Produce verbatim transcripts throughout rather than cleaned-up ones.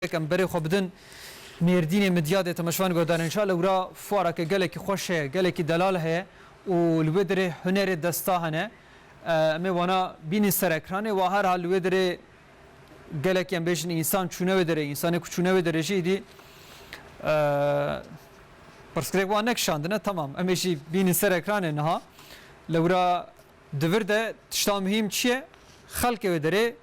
Em berê xwe bidin Mêrdînê, Midyadê, temaşevan guhdarên, înşallah wira fuareke gelekî xweş heye, gelekî delal heye û li wê derê hunerê desta hene. E, em ê wana bînin ser ekranê, wa her hal li wê derê gelekî, em bêjin, însan çûne wê derê, însanê ku çûne wê derê jî îdî, e, pirsgirêk wan nekişandine, temam. Em ê jî bînin ser ekranê niha. Li wira di vir de tişta muhîm çi ye? Xelkê wê derê,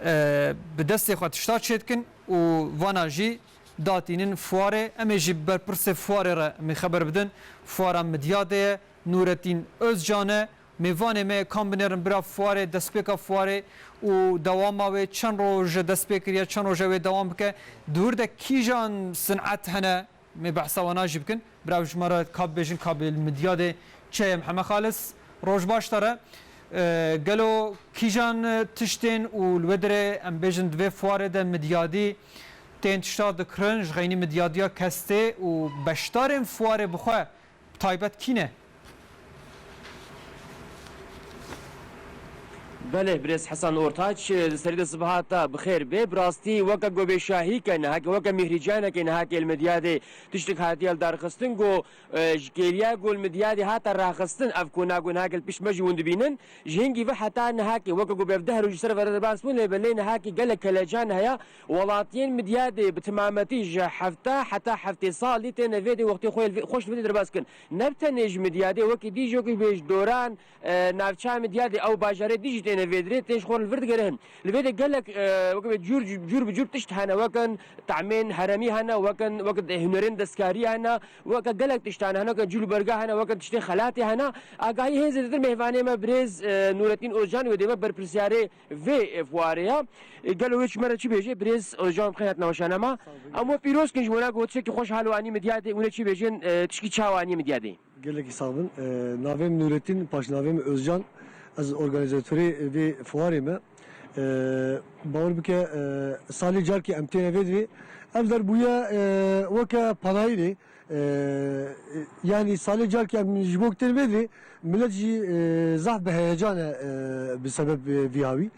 e, bi destê xwe tişta çêdikin û vana jî datînin fuarê. Em ê jî berpirsê fuarê re em ê xeber bidin. Fuara Midyadê ye, Nûretîn Ozcan e. Mêvanê me kam binêrin bira fuarê, destpêka fuarê û dewama wê çend roj e dest pê kiriye, çend roj e wê dewam bike. Di wir de kîjan sin'et hene? Mê behsa wana jî bikin. Bira ji me re ka bibêjin, ka bê li Midyadê çi ye? Mihemed Xalis, roj baş te re. E, gelo kîjan, e, tiştên û li wê derê em bêjin di vê fuarê de midyadî tên tişta dikirin, ji xeynî midyadiya kestê û beşdarên fuarê bi xwe taybet kî ne? Belê, birêz Hesen Ortaç, di serî de sibeha te bi xêr bê. Bi rastî weke ku bê şahî ke nihake, weke mîhrîcaneke nihake li Midyadê tiştek hatiye lidarxistin ku, e, ji kêliya ku li Midyadê hate raxistin, ev kona ku nihake li pişt me jî hûn dibînin, ji hingî ve heta nihakê, weke ku bi ev deh roj ji ser ve re derbas bûn, lê belê nihakê gelek kelecan heye. Welatiyên Midyadê bi timametî ji hefta heta heftê salî têne vê dê wextê xwe li vê, xweş li vê dê derbas kin. Ne bi tenê ji Midyadê, wekî dî jî wekî bê ji doran, e, navça Midyadê ew bajarê dî jî têne vê dirê, tên ji xwe li vir digerihin. Li vê de gelek, e, wekî bê cûr, cûr bi cûr tişt hene, wekin tamên heremî hene, wekin, wekin hunerên destkarî hene, weke gelek tiştan hene, wekin cûl û berga hene, wekin tiştên xelatê hene. Agahî hê zêdetir mêvanê me birêz, e, Nûretîn Ozcan wê dê me berpirsiyarê vê, e, fuarê ya. E, gelo wê çi me re çi bêje? Birêz Ozcan bi xêr hatina weşana me. Sağ olun. Em we pîroz kin ji bona ku tiştekî xweş hal û anî Midyadê, hûn ê çi bêjin, e, tişkî çawa anî Midyadê? Gelekî sax bin. E, navê min Nûretîn, paşnavê min Ozcan. Ez organîzatorê vê fuarê me. E, bawer bike, e, salê carkê em têne vê dirê. Ev der bûye, e, weke panayîrê. E, yanî salê carkê em ji bo têne vê dirê, milet jî, e, zaf bi heyecan e, e, bi sebeb, e, vî hawî.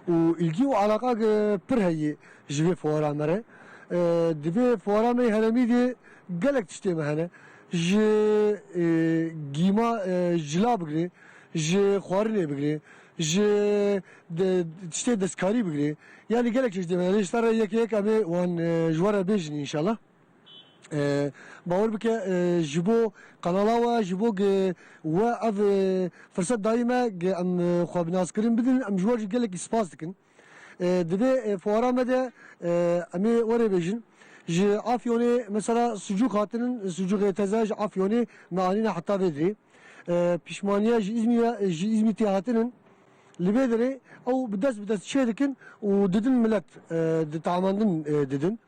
Û îlgî û alaqa, e, pir heye ji vê fuara me re. E, di vê fuara me heremî de gelek tiştê me hene. Ji, e, gîma, e, cila bigire, ji xwarinê bigire, ji de, tiştê destkarî bigire. Yanî gelek çeşitê me hene. Ji te re yek yek em ê wan, e, ji we re bêjin înşallah. E, bawer bike, e, ji bo kanala we, ji bo ge we ev, e, firset dayî me ge em, e, xwe bi naskirin bidin, em ji we jî gelekî spas dikin. E, di vê, e, fuara me de, e, em ê werê bêjin. Ji Afyonê mesela sucûk hatinin, sucûkê teze ji Afyonê me anîne heta vê dirê. E, pişmaniye ji Îzmî-, ji Îzmîtê hatinin. Li vê derê ew bi dest bi dest çê dikin û didin milet, e, di tamandin, e, didin.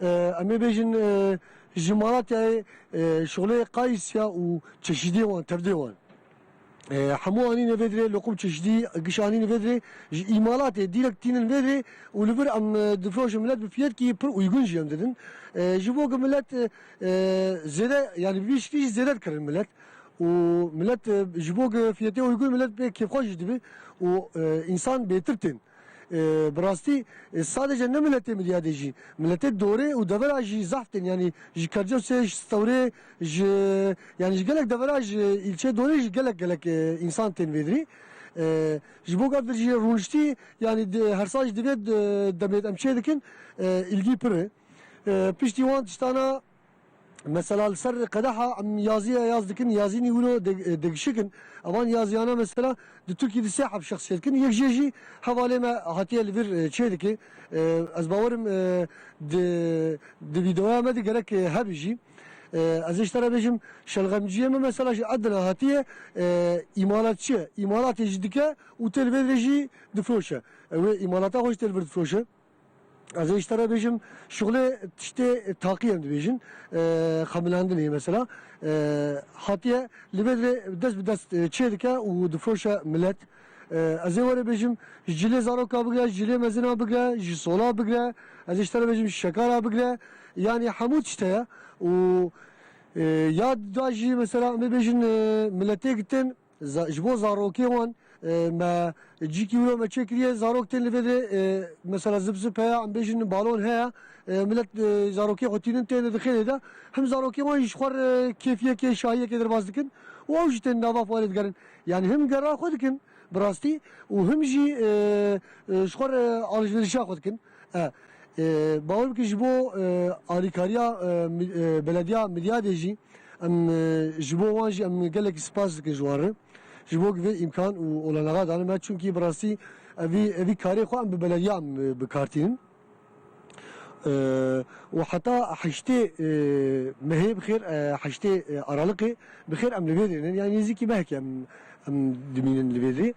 E, em ê bêjin, e, ji Malatyayê, e, şixulê qayîsiya û çeşîdê wan, tevdê wan. E, hemû anîne vê dirê, loqum çeşîdî giş anîne vê dirê, ji îmalatê dîrek tînin vê dirê û li vir em, e, difroşin milet bi fiyetkî pir uygun jî em didin. E, ji bo ku milet, e, e, zêde, yanî bi vî şiklî jî zêde dikirin milet. Û milet, e, ji bo ku fiyetê uygun milet pê kêfxweş jî dibe û, e, însan bêtir tên. E, bi rastî, e, sadece ne miletê Midyadê jî, miletê dorê û devera jî zaf tên. Yanî ji Kercosê, ji Stewrê, ji, yanî ji gelek devera, ji îlçeyê dorê jî gelek gelek, e, însan tên vê dirê. E, ji bo ku ev jî rûniştî, yanî di, her sal jî divê, e, demê em çê dikin, e, îlgî pir e. E, piştî wan tiştana Mesela li ser qedeha em yazî yaz dikin, yazînî wilo de-, digişikin. Evan yaziyana mesela di Tirkî di sê heb şexs çêdikin. Yek jê jî hevalê me hatiye li vir, e, çêdike. E, ez bawerim, e, di, di vîdeoya me de gerek, e, hebe jî. E, ez ê ji te re bêjim, şelxemciyê me mesela ji Edina hatiye, e, îmalatçi ye. Îmalatê jî dike û tê li vê dirê jî difroşe. E, wê îmalata xwe jî tê li vir difroşe. Ez ê ji te re bêjim, şixulê tiştê taqî em dibêjin, e, xemilandinê mesela, e, hatiye li vê dirê dest bi dest, e, çê dike û difroşe milet. E, ez ê were bêjim, ji cilê zaroka bigre, ji cilê mezina bigre, ji sola bigre, ez ê ji te re bêjim, ji şekara bigre, yanî hemû tişt heye û, e, ya da jî mesela em ê bêjin, e, miletê gitin, za-, ji bo zarokê wan, E, me cîkî wilo me çêkiriye, zarok tên li vê de, e, mesela zip zip heye, em bêjin balon heye, e, millet, e, zarokê xwe tînin têne di xêrê de. Him zarokê wan jî ji xwe re kêfiyekê, şahiyekê derbas dikin û ew jî tên nava fuarê digerin. Yani him gera xwe dikin bi rastî û him jî, e, e, ji xwe re alışverişa xwe dikin. E, e, bawer bikin ji bo, e, alîkariya, e, mi-, e, belediya Midyadê jî em, e, ji bo wan jî em gelekî spas dikin ji wan re. Ji bo vê îmkan û olanaxa dane me, çunkî bi rastî evî, evî karê xwe em bi belediya em, e, bi kar tînin. E, û heta heştê, e, mehê bi xêr, e, heştê, e, Aralıkê bi xêr em li vê derê ne. Yani nêzîkî mehekê em, em dimînin li vê derê.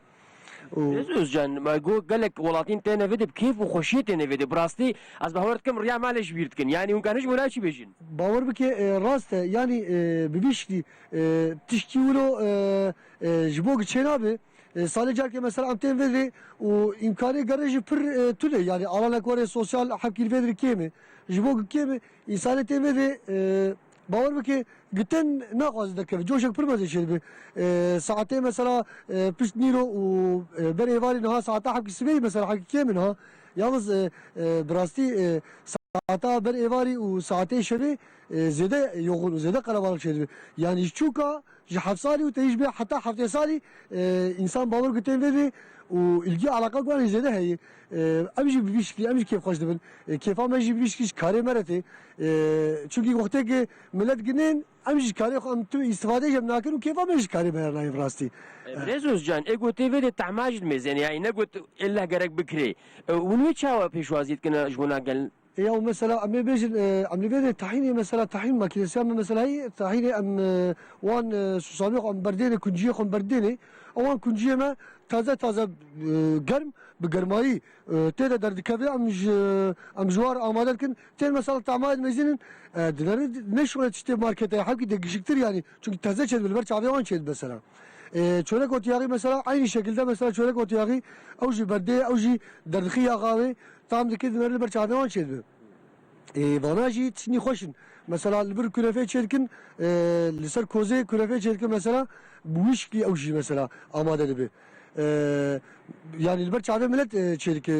Û Birêz Özcan, me got gelek welatîn têne vê de bi kêf û xweşiyê têne vê de. Bi rastî ez bawer dikim riya malê ji bîr dikin. Yani hûn karin ji bo çi bêjin? Bawer bike, e, rast e. Yani, e, bi vî şiklî, e, tiştî wilo, e, e, ji bo çênabe. E, salê carke mesela em tên vê derê û îmkanê gerê jî pir, e, tune. Yani alanek were sosyal hevkî li vê derê kêm e. Ji bo kêm e, însanê tên vê derê, e, bawer bike, gitên naxwaze derkeve. Coşek pir mezin çêdibe. E, saetê mesela, e, pişt nîro û, e, ber êvarî niha saeta hevkî sibê mesela hevkî kêm e niha. Yalnız, e, e, bi rastî, e, saeta ber êvarî û saetê şevê, e, zêde yoxûn û zêde qelebalix çêdibe. Yani ji çûka ji heft salî û tê jî bê heta heftê salî, e, însan bawer ku tên vê derê û ilgi alaqa ku anî zêde heye. E, em jî bi vî şiklî, em jî kêfxweş dibin. E, kêfa me jî bi vî şiklî ji karê me re tê. E, çunkî wextê ku millet ginên, em jî ji karê xwe em tu îstifadê jî em nakin û kêfa me jî ji karê me re nayê bi rastî. E, Birêz Özcan, ê gotê vê de tehma jî dimêzêne, yani ne got illa gerek bikirê. E, hûn wê çawa pêşwazî dikin ji bona gel? E, ya mesela em ê bêjin, e, em li vê de tahînê mesela tahîn makinesiya me mesela heye, tahînê em, e, wan, e, susamê xwe em berdêne, kunciyê xwe em berdêne. Ewan kunciyê me taze taze, e, germ, bi germayî, e, tê de derdikeve, em ji, em ji war amade dikin. Tên mesela tamayê dimêzînin, e, dinere ne şûne tiştê markete, hevkî de gişiktir yani. Çünkü taze çêdibe, li ber çavê wan çêdibe mesela. E, çörek otiyaxî mesela aynı şekilde mesela çörek otiyaxî ew jî berdê, ew jî derdixî ya xavê. Tam dikir dinere li ber çavê wan çêdibe. Ê, vana jî tiştî xweş in. Mesela li vir künefê çêdikin, e, li ser kozê künefê çêdikin mesela, bi wî şiklî ew jî mesela amade dibe. E, yani li ber çavê millet, e, çêdike,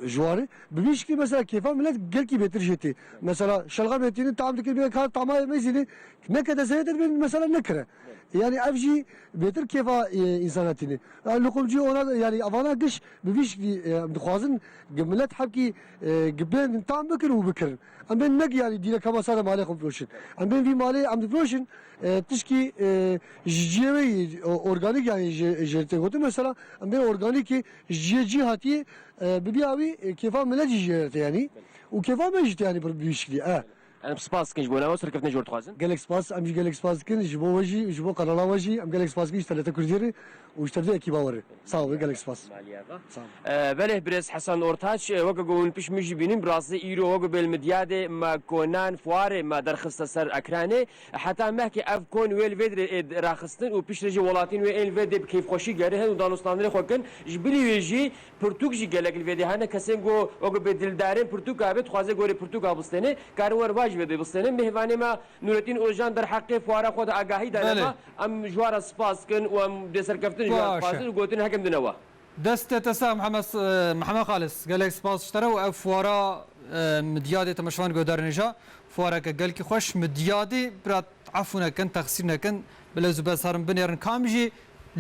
e, ji wan re. Bi vî şiklî mesela kêfa millet gelkî bêtir jê tê. Mesela şelxemê tînin tam dikir bê ka tamayê mêzînê neke destê te dibin mesela nekire. Yani ev jî bêtir kêfa, e, însana tîne. Yani luqumcî ona yani evana giş bi vî şiklî, e, em dixwazin gi millet hevkî, e, gi bên tam bikin û bikirin. Em bên ne yani dîre kema sade malê xwe bifiroşin. Em bên vî malê em difiroşin, e, tişkî, e, ji ciyê wê yî, o-, organîk yani ji, ji tê gotin mesela, em bên organîkî ji ciyê cî hatiye, e, bi vî awî, e, kêfa millet jî jê re tê yani. Û kêfa me jî tê yani bi vî şiklî. E. Em spas dikin ji bo nava serkeftinê ji we dixwazin. Gelek spas, em jî gelek spas dikin ji bo we jî, ji bo kanala we jî. Em gelek spas dikin ji T R T Kurdiyê re û ji T R T ekîba we re. Sağ ol, gelek spas. Maliye va. Sağ ol. Ee, belê birêz Hesan Ortaç, e, weke ku hûn pişt min jî bînin, bi rastî îro weke bêl Midyadê me konan fuarê me derxiste ser ekranê. Heta mehkê ev kon wê li vê dirê ê raxistin û piştre jî welatîn wê ên li vê dê bi keyfxweşî gerihin û danûstandirê xwe kin. Ji bilî wê jî pirtûk jî gelek li vê dê hene. Kesên ku weke bê dildarên pirtûka be, dixwaze gorê pirtûka bistêne, karin wer va ji vê dê bistêne. Mêvanê me Nûretîn Ozcan derheqê fuara xwe de agahî dane me. Em ji wan re spas dikin û em dê serkeftin ji wan dixwazin û gotin hekim dine we. Destê te sax Mihemed, e, Mihemed Xalis. Gelek spas ji te re û ev fuara, e, Midyadê temaşevan guhdarên hêja. Fuareke gelkî xweş. Midyadê bira efû nekin, texsîr nekin. Bi lez û bezharin binêrin. Kam jî